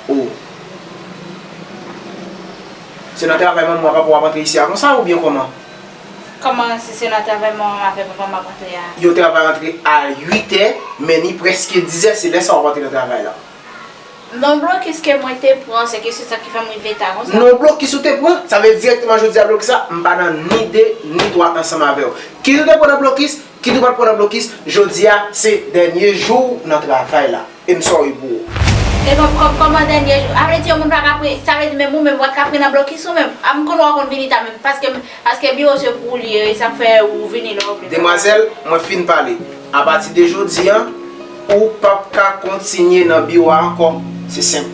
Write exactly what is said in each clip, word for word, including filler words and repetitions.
Oh. Se nan travay manman w a papa w ap antre isi a konsa oubyen kòman? Kòman si se nan travay manman m avèk papa m ap antre a? Yo travay antre a uit è, men ni prèske diz è, se lè sa w ap antre nan travay la. Non, blokis ke mwen te pran, se ke se sa ki fè m rive ta konsa. Non, blokis ou te pran, sa vle dirèkteman jodi a blokis la, m pa nan ni de ni twa ansanm avè w. Kit ou te pran nan blokis, kit ou pa t pran nan blokis, jodi a se dènye jou w nan travay la. E m sorry pou ou. E bon, kòm, kòman dènye jou? A vle di yon moun pa ka pre, sa vle di menm ou menm, w pa t ka pre nan blokis ou menm? A m konn w a konn vini ta menm, paske, paske biwo se pou ou li ye, e sa k fè ou vini lè w vle. Demwazèl, mwen fin pale. Apati de jodi a, ou p ap ka kontinye nan biwo a ankò. Se senp.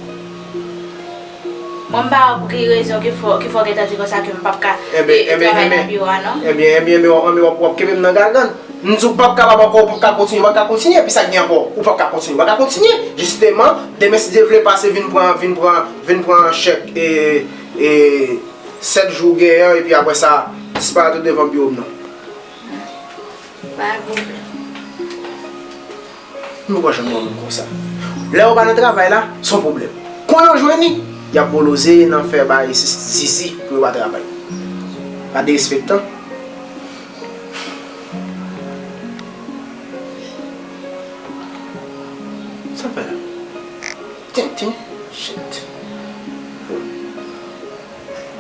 Mwen m pa wè pou ki rezon ki fè, ki fè w gentan di konsa ke m p ap ka, e, e, travay nan biwo a, non. Ebyen, ebyen, ebyen, w ap, w ap kenbe m nan gagann. M di w p ap kapab ankò, ou p ap ka kontinye, ou p ap ka kontinye, epi sa k gen ankò, ou p ap ka kontinye, ou p ap ka kontinye. Jisteman, demen, si Dye vle, pase vin pran, vin pran, vin pran chèk, e, e, sèt jou w genyen an, epi apre sa, disparèt ou devan biwo m nan. Pa gen pwoblèm. M poko janm wè moun konsa. Lè yo pa nan travay la, se yon pwoblèm. Kon yo jwenn li, y ap boloze nan fè bay zizi pou yo pa travay. Pa derespektan. Sa fè la? Tenten. Shit.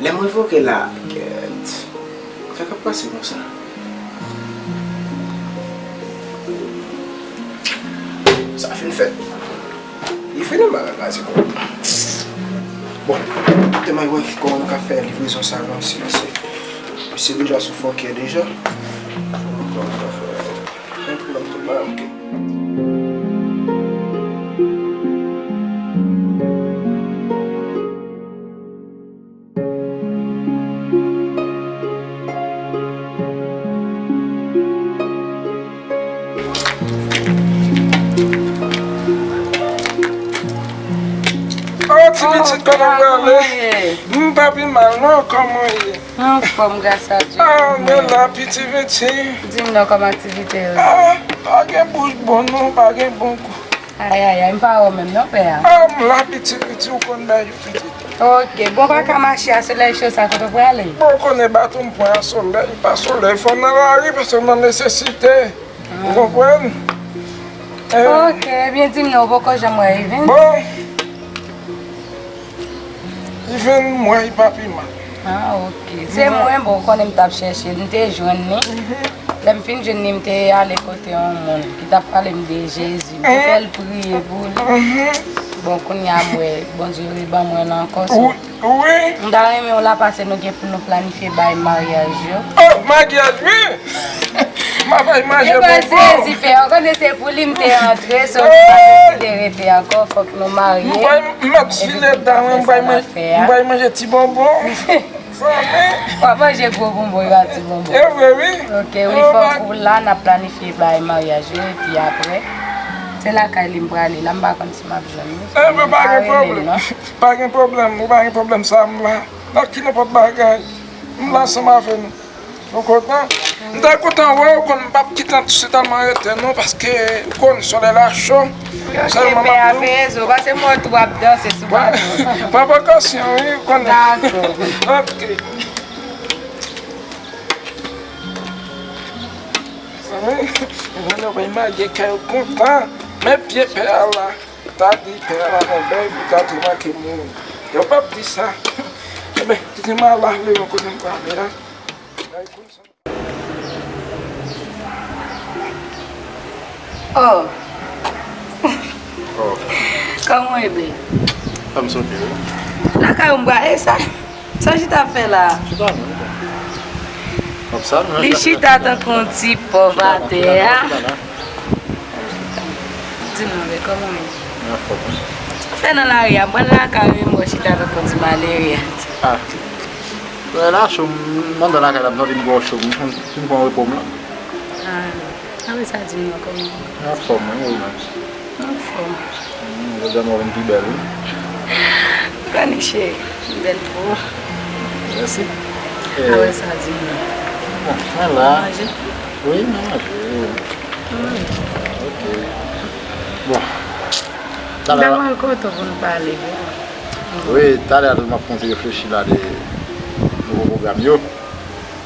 Lè m revoke la, kèt. Sa k ap pase konsa? Sa fin fèt. Li fini bagay la, se bon. Bon, te mwen wè kòman nou ka fè livrezon sa nan silans. Misye deja sou fòkè deja. Kòman nou ka fè? Yon pwoblèm tout bagay, ok. Oh, ti pitit, kòman w ale? M pa pi mal, non, kòman w ye? Anfòm, gras a Dye. Ah, men la, piti piti. Di m non, kòman aktivite yo ye? Ah, pa gen bouch bon, non, pa gen bon kou. Ayayay, m pa wè w menm non, pè a. Ah, m la piti piti, ou konn bagay yo piti. Ok, bon, pa ka mache a solèy cho sa, kote w prale? Bon, ou konnen baton m pran a solèy, pa solèy, fò m nan lari, paske m nan nesesite. Ou konprann? Eh. Ok, ebyen, di m non, ou poko janm wè Iven? Bon. Iven, m wè, li pa pi mal. Ah, ok. Se mwen, bon, ou konnen m t ap chèche l, m te jwenn li. Lè m fin jwenn li, m te ale kote yon moun ki t ap pale m de Jezi. M te fè l priye pou li. Bon, kounye a m wè Bondye reban mwen l ankò. Wi, wi. M ta renmen w la pase nou gen pou nou planifye bay maryaj yo. Oh, maryaj, wi! M ap bay manje bonbon. Jezi fè, ou konnen se pou li m te antre, so m pa deside rete ankò, fòk nou marye. M bay, m ap file dan, m bay manje, m bay manje ti bonbon. W ap manje gwo bonbon yo a ti bonbon. E vre, wi. Ok, wi, fòk ou la, n ap planifye bay maryaj yo, epi apre, se lakay li m prale la, m pa konn si m ap jwenn li. Ebyen, pa gen pwoblèm. Pa gen pwoblèm, ou pa gen pwoblèm, sa m la. Nan ki nenpòt bagay, m la ansanm avè nou. Ou kontan? M ta kontan wè w, konn m p ap kite sètènman rete non, paske ou konn solèy la cho. Ok, sèlman m ap di w. Pè a fè rezon, paske mwen tou ap danse sou bato. Pran prekosyon, wi, ou konnen. Dakò. Ok. Zanmi, zanmi, w pa imajine kè yo kontan. Men pye pè a la. Ta di pè a la gon bèy, pou ta di manke moun. Yo p ap di sa. Ebyen, kite m al lave yon kote m prale a. Oh. Oh. Kòman w ye, babe? Fè m sonje, wi. Lakay ou m prale sa. Sa w chita ap fè la? Chita menm, bon. Kòm sa, non, li chita tankou yon ti pòv atè a. Chita la, chita la. Di m non, bebe, kòman w ye? Mwen anfòm, wi. Sa w fè nan lari a? M pral lakay ou, m wè w chita tankou yon ti malere a. Ah. Wè la, cho, m anndan lakay la, m santi m twò cho, m fin pran repo m la. Ah. Apre sa, di m non, kòman w ye? Anfòm, wi, ou menm? Anfòm. Hmm, jodi a m wè w vin pi bèl, wi. Kònik cheri, m bèl pou ou. Mèsi. Apre sa, di m non. Bon, mwen la. Manje? Wi, mwen manje, wi. Hmm. Ok. Bon. M ta pral kote w pou n pale, vre. Wi, talè a tou m ap fè yon ti reflechi la de nouvo pwogram yo.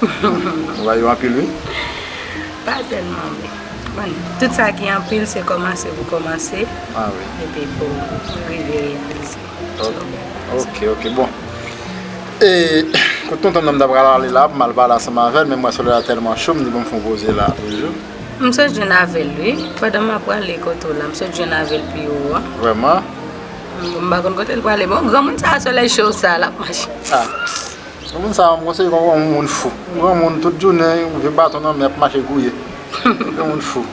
Nou ba yo anpil, wi. Pa tèlman, men bon, tout sa ki anpil, se kòmanse pou kòmanse, Ah wi. epi pou rive reyalize. Ok, ok, ok, bon. E, kot tonton m nan m ta pral ale la, pou m al pale ansanm avè l, men m wè solèy la tèlman cho, m di bon m fè yon poze la, toujou. M sot jwenn avè l, wi. Pandan m ap prale kote w la, m sot jwenn avè l pi wo a. Vrèman? M pa konn kote l prale. Bon, granmoun sa a, solèy cho sa a, l ap mache. Ah. Granmoun sa a, m konsidere kòm yon moun fou. Yon granmoun, tout jounen, yon vye baton nan men, ap mache gouye. Yon moun fou.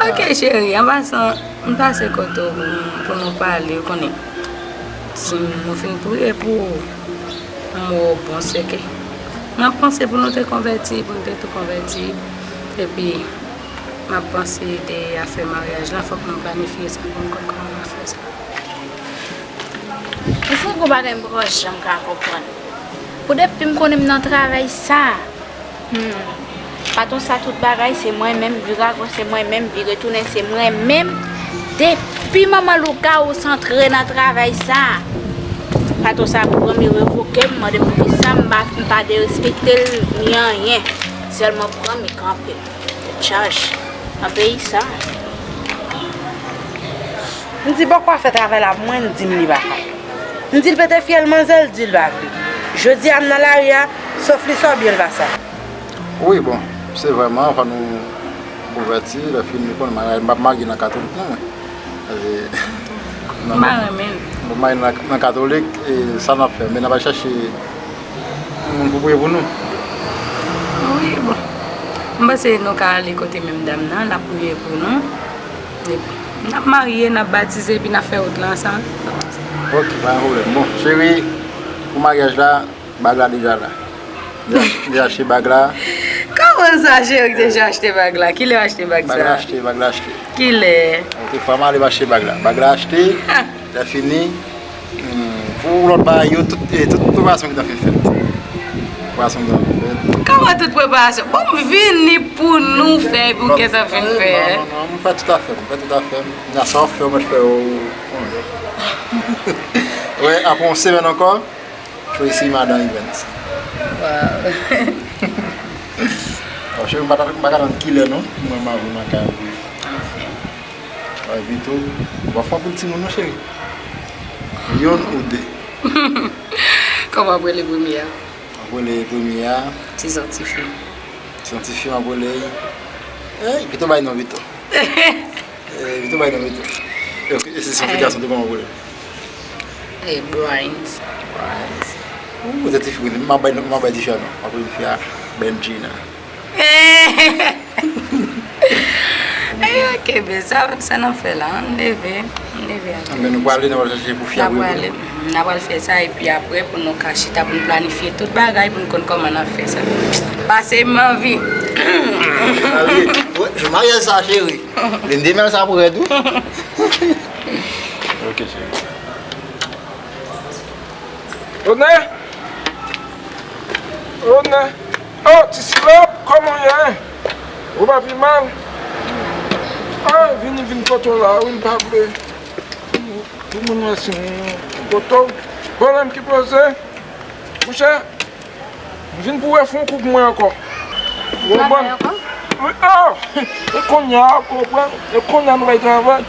Ok, cheri, an pasan, m pase kote w pou, pou nou pale, ou konnen. Si nou fin priye pou ou, m wè w bon, se ke m ap panse pou nou te konvèti, pou nou te tou konvèti. Epi, m ap panse de afè maryaj la, fòk nou planifye sa pou n konn kòman n ap fè sa. Men se yon gwo bagay m poko janm ka konprann. Pou depi m konnen m nan travay sa, hmm, patwon sa tout bagay se mwen menm, vire agòch se mwen menm, vire tounen se mwen menm. Depi manman Lougarou santre nan travay sa, patwon sa pran m, li revoke m, mande m poukisa m pa, m pa derespekte l ni anyen. Sèlman pran m, li kanpe m. Tèt chaje. Nan peyi sa. M di bòkò a fè travay la pou mwen, li di m li pa ka. M di l pete fyèl manzè, li di l pa vle. Jodi a m nan lari a, sof li sa oubyen l pa sa. Wi, bon, se vrèman, fò nou konvèti, lè fini, konnen m ap marye nan katolik non, mwen. Paske, M pa renmen l. Bon, m marye nan, nan katolik, e sa n ap fè, men n ap al chache yon moun pou priye pou nou. Wi, bon. M panse nou ka ale kote menm dam nan, l ap priye pou nou. Epi, n ap marye, n ap batize, epi n ap fè wout la ansanm. Ok, pa gen pwoblèm. Bon, cheri, pou maryaj la, bag la deja la. Li ach-, li achte bag la. Kòman sa, cheri, w deja achte bag la? Kilè w achte bag sa? Bag la achte, bag la achte. Kilè? Ok, fò m ale m achte bag la. Bag la achte. Lè fini, hmm, pou lòt bagay yo, tout, eh, tout preparasyon gentan fin fèt. Preparasyon gentan fin fèt. Kòman tout preparasyon? Bon, m vini pou nou fè, pou gentan fin fè. Non, non, non, m fè tout afè, m fè tout afè. Nan sa w fè, mwen fè ou. Wè, apre yon semèn ankò, Tracy madan Evans. Waw. Bon, cheri, m pa ta, m pa ka tann kilè non, mwen m avè w nan kay. Anfen. Epi tou, w ap fè anpil timoun non, cheri. Yonn ou de. Kòman w ap rele premye a? M ap rele premye a. Ti zantifi. Ti zantifi, m ap rele. Eh, pito bay non pito. Eh, pito bay non pito. E, e se ti gason tou, kòman w ap rele? Eh, Bryant. Bryant. Ou, ou se tifi, m ap bay, m ap bay tifi a non. M ap rele tifi a Benjina. Eh, ok, ben, sa, sa n ap fè la, ann leve, ann leve avè. Anben, nou prale, n ap al chache pou fi a. N ap prale, n ap al fè sa, epi apre, pou nou ka chita, pou nou planifye tout bagay, pou nou konn kòman n ap fè sa. Pase m anvi. Maryaj sa, cheri. Vin demèl sa pou rèd wi. Ok, cheri. Odnè! Odnè! Oh, ti silòp, kòman w ye? Ou pa pi mal? Ah, vini, vin kote w la, wi, m pa vle. Pou moun wè si m kote w. Pwoblèm ki poze. Monchè, m vin pou wè fè yon kou pou mwen ankò. Ou konprann? Travay ankò? Wi, ah! E kounye a, ou konprann? E kounye a nou bay travay.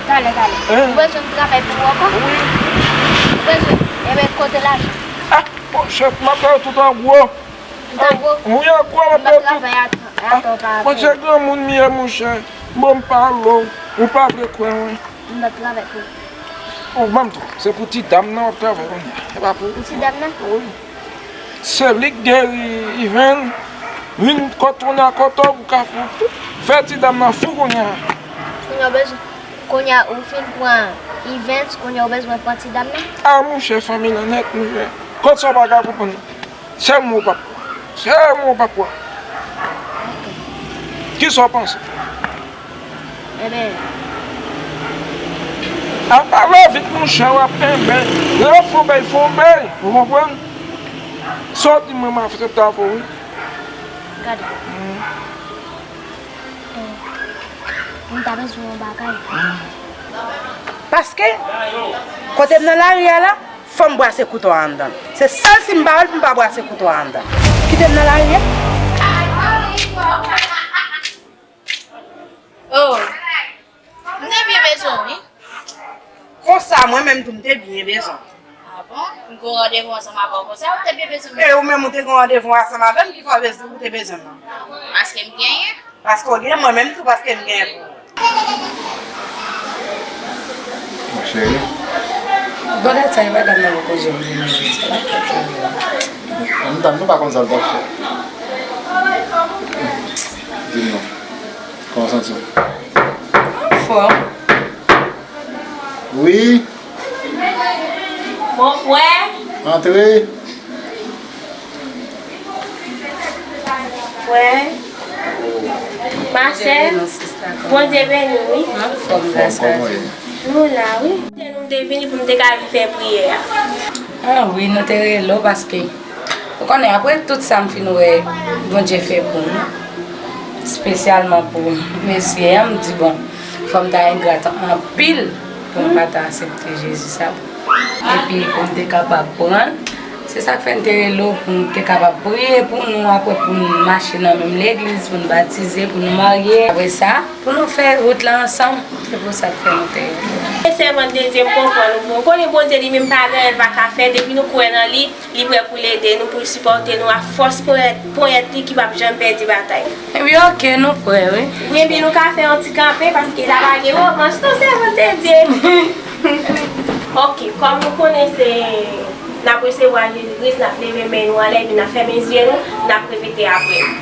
Talè, talè. Hein? Ou bezwen m travay pou ou ankò? Wi. Ou bezwen? Enben, kote lajan? Ah, monchè, m ap travay tout an gwo. Tout an gwo? Wi, an gwo, m ap travay tout. M ap travay atò, atò, pa atò. Monchè, granmoun m ye, monchè. Bon, m pale w, ou pa vle kwè mwen. M ap travay pou ou. Ou ban m tou. Se pou ti dam nan w ap travay kounye a. E pa pou ou. Pou ti dam nan? Wi. Se li k geri Iven. Vin kot kounye a kote w pou ka fou. Fè ti dam nan fou kounye a. Kounye a w bezwen, kounye a ou fin pran Iven, kounye a w bezwen pran ti dam nan? A monchè, fanmi lan nèt, monchè. Kot sa w pa ka konprann? Sèlman w p ap pran. Sèlman w p ap pran. Kisa w panse? Enben. Ap pale vit, monchè, w ap enben. Lè yo fè w bèy, fè w bèy. Ou konprann? Sa w di mwen, m aksepte avè w, wi. Gade. Hmm. Eh, m ta bezwen yon bagay. Hmm. Paske, Kote m nan lari a la, fò m brase kouto a anndan. Se sèl si m pa wè l pou m pa brase kouto a anndan. Kite m nan lari a. Oh, m te byen bezwen w, wi. Konsa, mwen menm tou, m te byen bezwen w. Ah bon? M gen yon randevou ansanm avè w konsa, ou te byen bezwen m? E ou menm, ou te gen yon randevou ansanm avè m, ki fè w bezwen, ou te bezwen m nan? Paske m genyen. Paske w gen mwen menm tou, paske m gen pou ou. Mon cheri. Bagay sa, e bagay nan koze w vini, se pa fèt sa. An tann nou pa konn sa l t ap fè. Di m non. Kòman w santi w? Anfòm. Wi. Mon frè. Antre. Frè. Ma sè. Bondye beni w, wi. Anfòm, gras a Dye. Nou la, wi. Se nou te vini pou nou te ka vin fè priyè a. Ah wi, nou te rele w paske ou konnen, apre tout sa m fin wè Bondye fè pou nou, espesyalman pou mesye a, m di, bon, fò m ta engra anpil pou m pa ta aksepte Jezi sa. Epi pou m te kapab pran l, se sa k fè n te rele w, pou n te kapab priye pou nou, apre pou n mache nan menm legliz, pou n batize, pou nou marye. Apre sa, pou nou fè wout la ansanm. Se pou sa k fè nou te rele w. E sèvant de Dye, m konprann ou. Bon, konnen Bondye li menm pa gen anyen l pa ka fè, depi nou kwè nan li, li prè pou l ede nou, pou l sipòte nou ak fòs ponyèt, ponyèt li ki p ap janm pèdi batay. Ebyen, oke, nou prè, wi. Wi, ebyen, nou ka fè yon ti kanpe, paske la pa gen revanch, non, sèvant de Dye. Oke, kòm nou konnen se, n ap resevwa Jezi Kris, n ap leve men nou anlè, epi n ap fèmen zye nou, n ap repete apre m.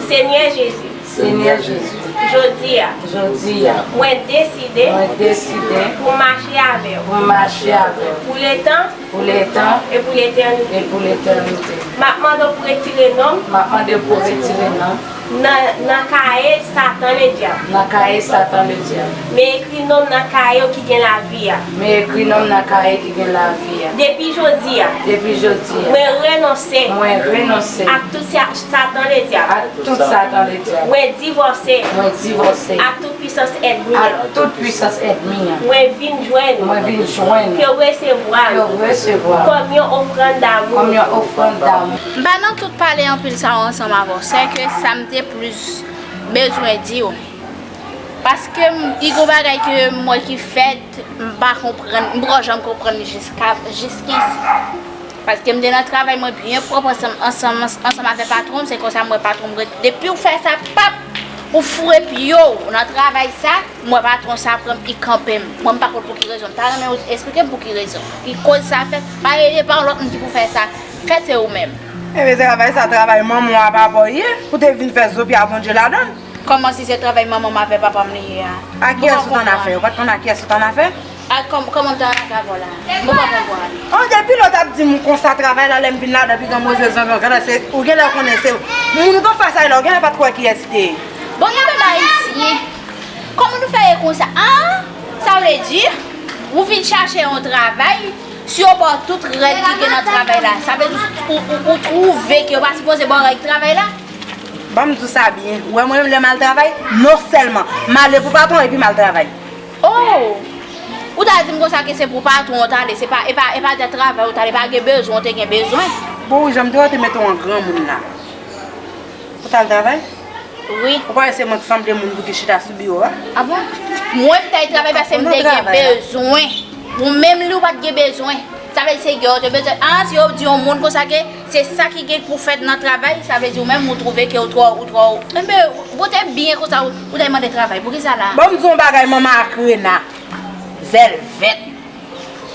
Senyè Jezi. Senyè Jezi. Jodi a. Jodi a. Mwen deside. Mwen deside. Pou m mache avè w. Pou m mache avè w. Pou letan. Pou letan. E pou letènite. E pou letènite. M ap mande w pou retire non m. M ap mande w pou retire non m. Nan, nan kaye Satan Ledyab. Nan kaye Satan Ledyab. Men ekri non m nan kaye w ki gen lavi a. Men ekri non m nan kaye ki gen lavi a. Depi jodi a. Depi jodi a. Mwen renonse. Mwen renonse. Ak tout sa, Satan Ledyab. Ak tout Satan Ledyab. Mwen divòse. Mwen divòse. Ak tout pwisans ènmi an. Ak tout pwisans ènmi an. Mwen vin jwenn ou. Mwen vin jwenn ou. Ke w resevwa m. Ke w resevwa m. Kòm yon ofrann damou. Kòm yon ofrann damou. M pa nan tout pale anpil sa yo ansanm avè w. Sèke sa m te plis bezwen di w. Paske m, i gon bagay ke m wè ki fèt, m pa konprann, m poko janm konprann jiska, jiskisi. Paske m te nan travay mwen byen pwòp ansanm, ansanm, ansanm avè patwon m, se konsa m wè patwon m ret. Depi w fè sa, pap, ou foure pye w nan travay sa, m wè patwon sa pran m, i kanpe m. Mwen m pa konn pou ki rezon, m ta renmen ou eksplike m pou ki rezon. Ki koz sa fèt, pa, e pa yon lòt moun ki pou fè sa, fèt se ou menm. Ebyen travay sa, travay manman w a papa w ye, pou te vin fè zo pye a Bondye ladan l. Kòman si se travay manman m avè papa m li ye a? A kiyès ou t annafè? Ou pa t konn a kiyès ou t annafè? A kòm, kòman m t annafè avè w la? Mwen pa konprann. An, depi lè w t ap di m konsa, travay la, lè m vin ladan, pi gran move zanmi, ou genlè se, ou genlè konnen se moun ou t ap fè sa la, ou genlè pa t kwè kiyès li te ye. Bon, nou menm Ayisyen, kòman nou fè ye konsa? A, sa vle di, ou vin chache yon travay, si yo ba w tout règ ki gen nan travay la, sa vle di ou, ou, ou twouve ke yo pa sipoze ba w règ travay la? Ban m di w sa byen. Ou wè mwen menm lè m al travay, non sèlman m ale pou patwon epi m al travay. Oh! Ou ta di m konsa ke se pou patwon w t ale, se pa, e pa, e pa de travay ou t ale, pa gen bezwen, ou te gen bezwen. Bon, wi, jan m te wè w te mete w an granmoun la. Ou t al travay? Wi. Ou pa wè se mwen k sanble moun pou ki chita sou biwo a? A bon? Mwen m t al travay paske m te gen bezwen. Ou menm li ou pa t gen bezwen. Sa vle di se gen w te bezwen. A, si yo di yon moun konsa ke se sa ki gen pou fèt nan travay, sa vle di ou menm ou twouve ke ou twò, ou twò, enben, ou te byen konsa, ou, ou t al mande travay. Poukisa la? Ban m di w yon bagay, manman Akrena. Zèl vèt.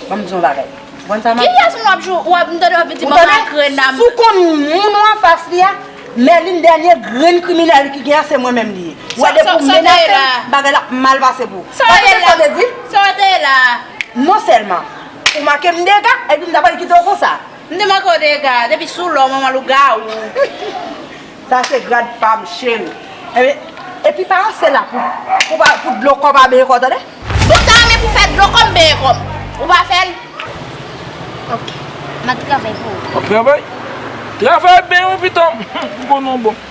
Ban m di w yon bagay. Ou konn sa m ap di? Kiyès moun w ap jou, w ap, m tande w ap vin di manman Akrena. Ou konn moun ou anfas li a? Mèlin, dènye grenn kriminèl ki gen an, se mwen menm li ye. Ou wè depi w menase m, bagay la ap mal pase pou ou. Sa w te ye la? Sa w te la? Non sèlman ou make m dega, epi m ta pral kite w konsa. M te make w dega, depi sou lò, manman lougawou. Sa se grad pa m, cheri. Epi, epi pa ranse la pou, pou, pou dlo kò pa benyen kò w, tande? Bon, ta renmen pou fè dlo kò m benyen kò m. Ou pa fè l? Ok. M ap travay pou ou. W ap travay? Travay byen wi, pitit. M konnen w bon.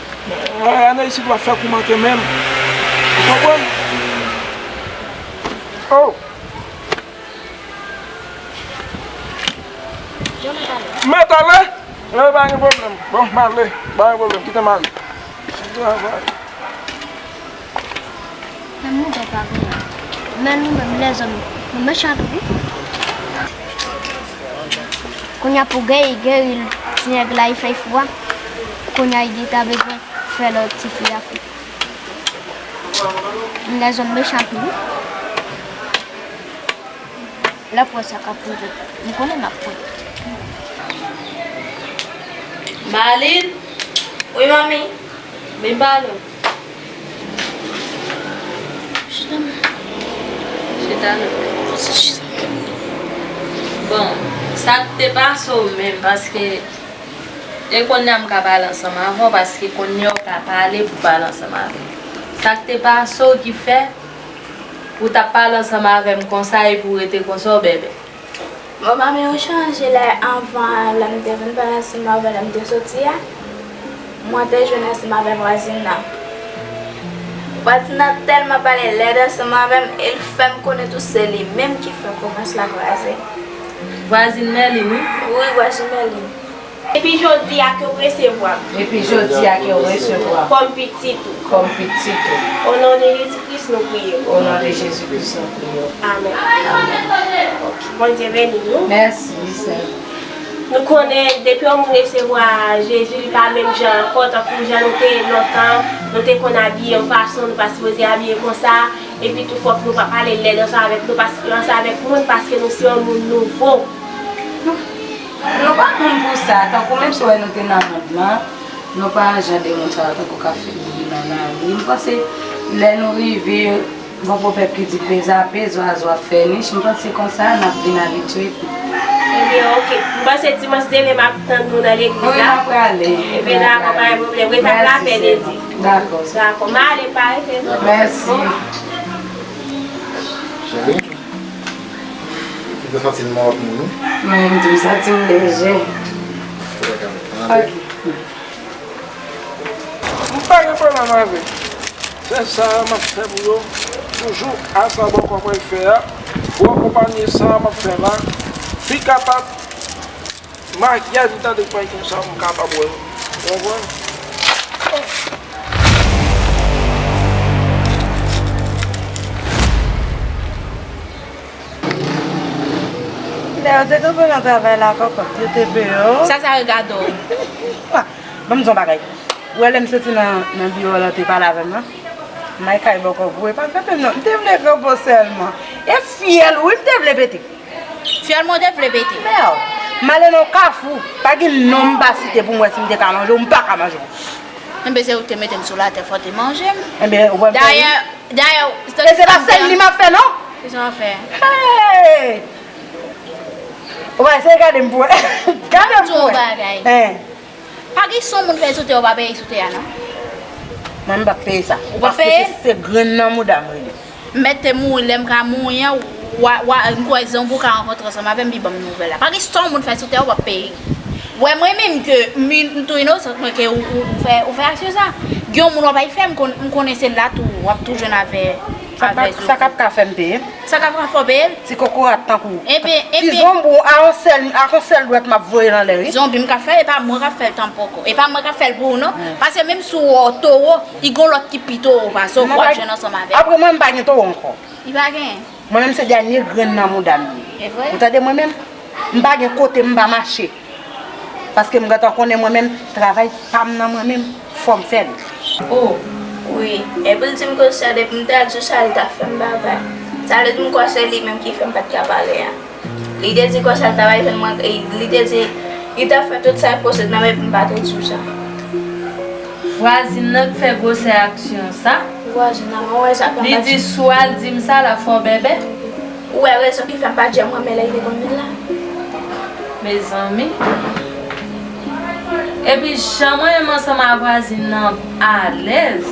Ann isit w ap fè kou manke menm. Ou konprann? Oh! M mèt ale? Ebyen, pa gen pwoblèm. Bon, m ale. Pa gen pwoblèm, kite m ale. Travay. Men nou pa gen. Men nou menm lèzòm, nou mechan tou wi. Kounye a pou geri, geri ti nèg la, li fè fou a. Kounye a li gentan bezwen fè lòt tifi a fou. Lèzòm mechan tou wi. L ap wè sa k ap rive. M konnen l ap wè. Malin? Wi, manmi. Vin pale w. Chita, manmi. Chita non. Chita. Bon, sa k te pase w menm, paske e kounye a m ka pale ansanm avè w, paske kounye a w ka pale pou pale ansanm avè m. Sa k te pase w ki fè ou t ap pale ansanm avè m konsa epi w rete konsa, w bèbè? Bon, manmi, ou chanje lè anvan an, lè m te vin pale ansanm avè l, lè m te soti a, mwen te jwenn ansanm avè vwazin nan. Vwazin nan tèlman pale lèd ansanm avè m, e l fè m konnen tou se li menm ki fè komès la kraze. Vwazin Mèlin, wi. Wi, vwazin Mèlin. Epi jodi a ke w resevwa m. Epi jodi a ke w resevwa m. Kòm pitit ou. Kòm pitit ou. O non de Jezi Kris nou priye w. O non de Jezi Kris nou priye w. Amèn. Amèn. Ok. Bondye beni nou. Mèsi, sè. Nou konnen depi yon moun resevwa Jezi, li pa menm jan ankò, tankou jan nou te ye lontan, nou te konn abiye yon fason, nou pa sipoze abiye konsa, epi tou fòk nou pa pale lèd ansanm avèk nou, pas-, ansanm avèk moun, paske nou se yon moun nouvo. Nou pa moun pou sa, tankou menm si w wè nou te nan mond lan, nou pa jan de moun sa yo tankou k ap fè bri nan lari. M panse lè nou rive, gon pwovèb ki di pèz a pèz, zwazo ap fè nich, m panse konsa n ap vin abitye tou. Ebyen, ok. M panse dimanch demen m ap tann nou nan legliz la. Wi, m ap prale. Ebyen, dakò, pa gen pwoblèm. Rete ak lapè de Dye. Dakò. Dakò. M ale, pa rete non. Mèsi. Cheri. Ou te santi l mò ak moun, wi? Mwen menm tou, m santi m leje. Ok. M pa gen pwoblèm avè l. Se sa m ap fè pou yo. Toujou a sa bòkò mwen fè a. Pou akonpanye sa m ap fè la. Fi kapab maryaj, li tande pwen konsa, m kapab wè l. Ou konprann? Lè yo te kanpe nan travay la, kòkòt, yo te peye yo. Sa, sa regade w. Wa, ban m di w yon bagay. Ou wè lè m soti nan, nan biwo a, lè w te pale avè m nan, m al kay bòkò vre, pa kanpe m non. M te vle kanpe w sèlman. E fyèl, wi, m te vle pete. Fyèl mwen w te vle pete. Mèd. M ale nan yon kafou. Pa gen non m pa site pou m wè si m te ka manje w, m pa ka manje w. Enben, se ou ki te mete m sou latè, fò w te manje m. Enben, ou wè m fè li. Dayè, dayè, e se pa sèl li m ap fè, non. Kisa w ap fè? Hey! Ou pa eseye gade m pou wè. Gade m pou wè. Yon bagay. Hein. Pa gen san moun fè sou tè, ou pa peye sou tè a, non. Mwen, m p ap peye sa. Ou p ap peye? Paske se, se grenn nan mouda m rele. M mèt te mouri, lè m ka mouri an, wa, wa, m kwè zanmi w ka rankontre ansanm avè m, li ban m nouvèl la. Pa gen san moun fè sou tè a, w ap peye. Wè mwen menm ke m, m tou inosant mwen ke ou, ou, ou fè, ou fè aksyon sa. Gen yon moun w ap al fè, m konn, m konnen se la tou, w ap tou jwenn avè, avè zouti. Sa k ap ka fè m peye? Sa k ap ka fè w peye? Ti kokorat tankou w. Ebyen, ebyen. Ti zonbi w, a yon sèl, ak yon sèl dwèt m ap voye l anlè, wi. Zonbi m k ap fè, e pa mwen k ap fè l tanpòko. E pa mwen k ap fè l pou ou, non. Paske menm si w wè w towo, li gon lòt ki pi towo pase w, w ap jwenn ansanm avè l. Apre mwen, m pa gen towo ankò. Li pa genyen. Mwen menm se dènye grenn nan mouda m ye. E vre? Ou tande mwen menm? M pa gen kote m pa mache. Paske m gentan konnen mwen menm, travay pa m nan mwen menm, fò m fè l. O, wi. Epi l di m konsa, depi m te al sou sa, li ta fè m bagay. Sa vle di m kwè se li menm ki fè m pa t ka pale a. Li te di konsa, l ta bay jwenn mwen, e li te di, li ta fè tout sa k posib nan men m, m pa te di w sa. Vwazin nan k fè gwosè aksyon sa. Vwazin nan, mwen wè sa k ap pase. Li di si w al di m sa, l ap fè w bèbè. Ou wè rezon ki fè m pa t janm renmen lè l te konn vin la. Mezanmi. Epi jan mwen menm ansanm ak vwazin nan alèz,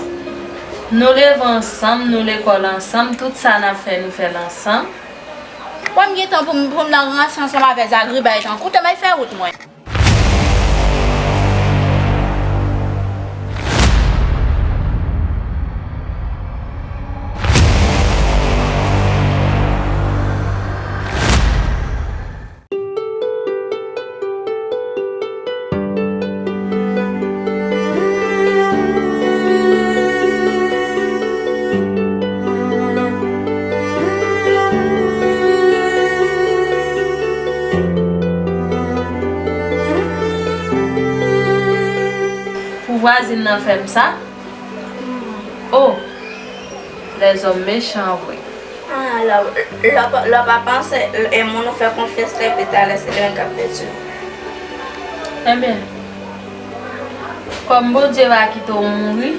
nou leve ansanm, nou lekòl ansanm, tout sa n ap fè, nou fè l ansanm. Wè m gentan pou m, pou m nan ranse ansanm avè zagribay tankou w, te m al fè wout mwen. Vwazin nan fè m sa. Oh, lèzòm mechan vre. Ah, lè, lè, lè w pa panse, e moun ou fè konfyans trè talè, se li menm k ap detwi w. Enben, kòm Bondye pa kite w mouri,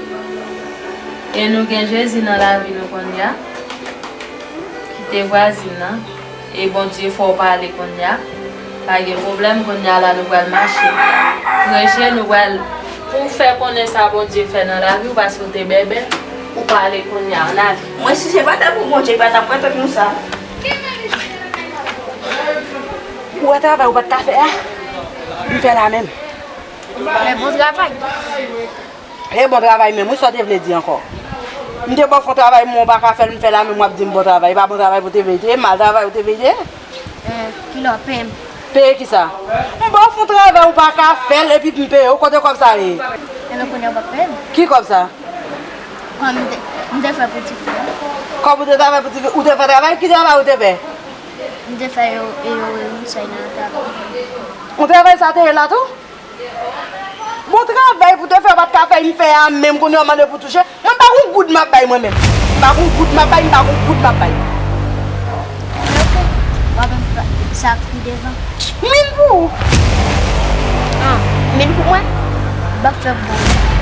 e nou gen Jezi nan lavi nou kounye a, kite vwazin nan, e Bondye fè w pale kounye a, pa gen pwoblèm, kounye a la nou pral mache. Preche, nou pral, pou w fè konnen sa Bondye fè nan lavi w, paske w te bèbè, ou pale kounye a, ann ale. Mwen, si se pa t pou Bondye, pa t ap wè tan nou sa. Ou wè travay ou pa t ka fè a? M fè la menm. Men bon travay. E bon travay menm, wi, sa w te vle di ankò? M te ba w fè yon travay, men w pa ka fè l, m fè la menm, w ap di m bon travay. E pa bon travay pou w te vle di, e mal travay ou te vle di. Eh, kilò, peye m. Peye kisa? M ba w fè yon travay, ou pa ka fè l, epi m peye w, kote kòb sa ye? Enben, kounye a w p ap peye m. Ki kòb sa? Kòb m te, m te fè pou ti fi a. Kòb ou te travay pou ti fi, ou te fè travay? Ki travay ou te fè? M te fè yo, e yo, yo, yon sèy nan tablo. Yon travay sa te ye la tou? Bon travay pou te fè, ou pa t ka fè, m fè a menm, kounye a w mande pou touche. Mwen, m pa gon goud m ap bay mwen menm. M pa gon goud m ap bay, m pa gon goud m ap bay. Ok, w ap sa k pi devan. Min pou ou. Ah, min pou mwen? M p ap fè pou ou.